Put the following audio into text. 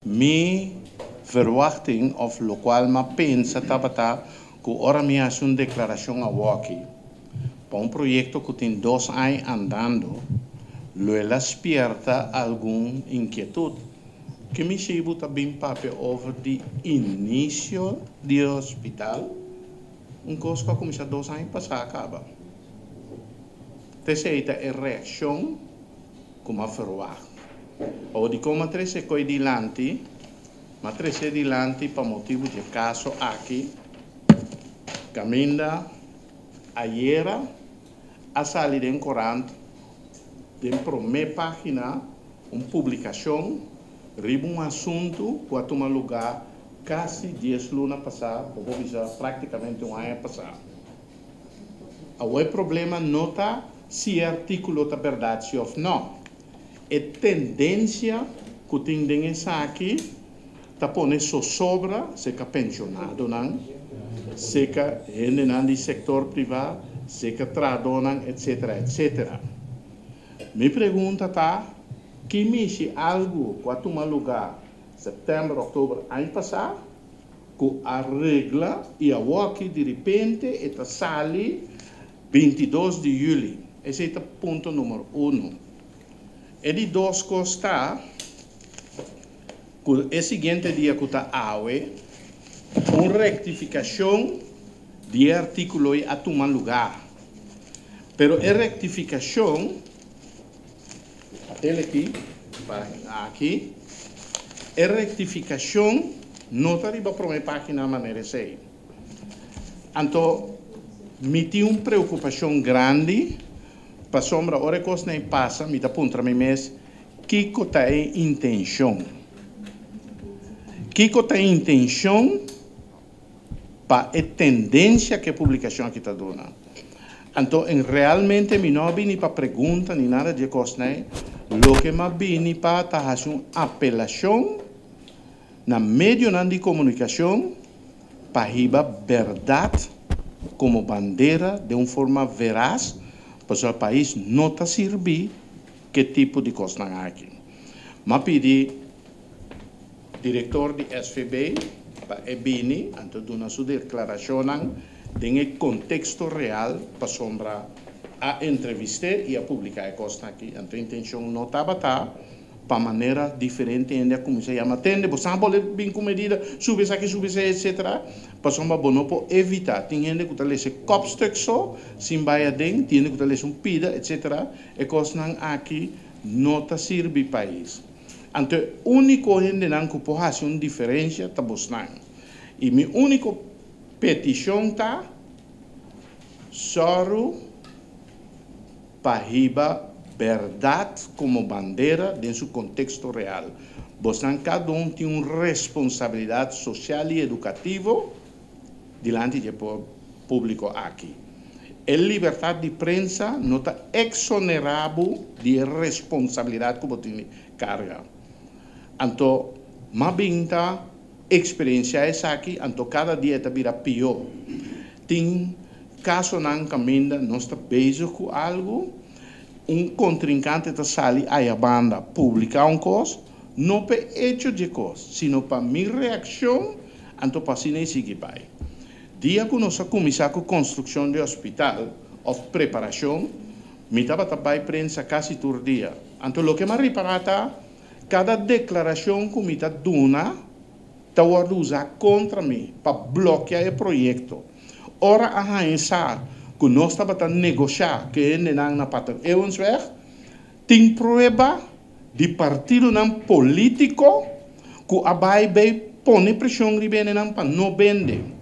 Mi verwachting of lokual m'a pensa tabata ku ora mi hasi un deklarashon awoki pa un proyekto ku tin 2 aña andando, lo el a spierta algun inkietut. Ke mi shibu ta bin papia over di inisio di e hospital, un kos ku a kuminsá 2 aña pasá a kaba. T'esei ta e reakshon ku m'a ferwagt. Awor dikon m'a trese koi dilanti? M'a trese dilanti pa motibu di e kaso aki kaminda ayera a sali den korant den promé página un publikashon riba un asuntu ku a tuma lugá kasi 10 luna pasá, bo por bisa práktikamente un aña pasá. Awor e problema no ta si e artíkulo ta bèrdat si òf nò. E tendensia ku tin den esaki ta pone sosobra serka penshonadonan, serka hendenan di sektor privá, serka trahadónan, etsetera, etsetera. Mi pregunta ta, ki mishi algu ku a tuma lugá sèptèmber, òktober aña pasá ku a regla i awoki diripente e ta sali 22 di yüli? Esei ta punto numero 1. E di 2 kos ta ku e siguiente dia ku ta awe, un rektifikashon di e artíkulo ei a tuma lugá. Pero e rektifikashon, atel aki, aki, e rektifikashon no ta riba promé página manera esei. Anto, mi tin un preokupashon grandi, pasobra ora e kosnan ei pasa, mi ta puntra mi mes, kiko ta e intenshon? Kiko ta e intenshon pa e tendensia ku e publikashon aki ta duna? Anto, en realmente mi no a bini pa pregunta ni nada di e kosnan ei, loke mi a bini pa ta hasi un apelashon na medionan di komunikashon pa hiba bèrdat komo bandera den un forma veras, pasobra pais no ta sirbi ke tipo di kosnan aki. M'a pidi direktor di SVB pa e bini anto duna su deklarashonnan den e konteksto real pasobra a entrevist'é i a publiká e kosnan aki. Anto intenshon no tabata pa manera diferente hende a kuminsá yama, Tende, bo sa bo bin ku medida, subi esaki, subi esei, etsetera. Pasobra bo no por evitá. Tin hende ku ta lesa e kòpstuk so, sin bai aden, tin hende ku ta lesa un pida, etsetera. E kosnan aki no ta sirbi pais. Anto e úniko hendenan ku por hasi un diferensia ta bosnan. I mi úniko petishon ta, sòru pa hiba bèrdat komo bandera den su konteksto real. Bosnan kada un tin un responsabilidat sosial i edukativo dilanti di e públiko aki. E libertat di prensa no ta eksonerá bo di e responsabilidat ku bo tin di karga. Anto, m'a bin ta eksperensiá esaki, anto kada dia e ta bira pió. Tin kasonan kaminda nos ta bezig ku algu, un kontrinkante ta sali aya banda publiká un kos, no pa e echo dje kos, sino pa mi reakshon, anto pa asina e sigui bai. Dia ku nos a kuminsá ku konstrukshon di hospital òf preparashon, mi tabata bai prensa kasi tur dia. Anto loke m'a ripará ta, kada deklarashon ku mi ta duna ta wòrdu usá kontra mi pa blòkia e proyekto. Ora a haña sa ku nos tabata negoshá ku e hendenan na Pater Eeuwensweg, tin prueba di partidonan polítiko ku a bai bei pone preshon riba hendenan pa no bende.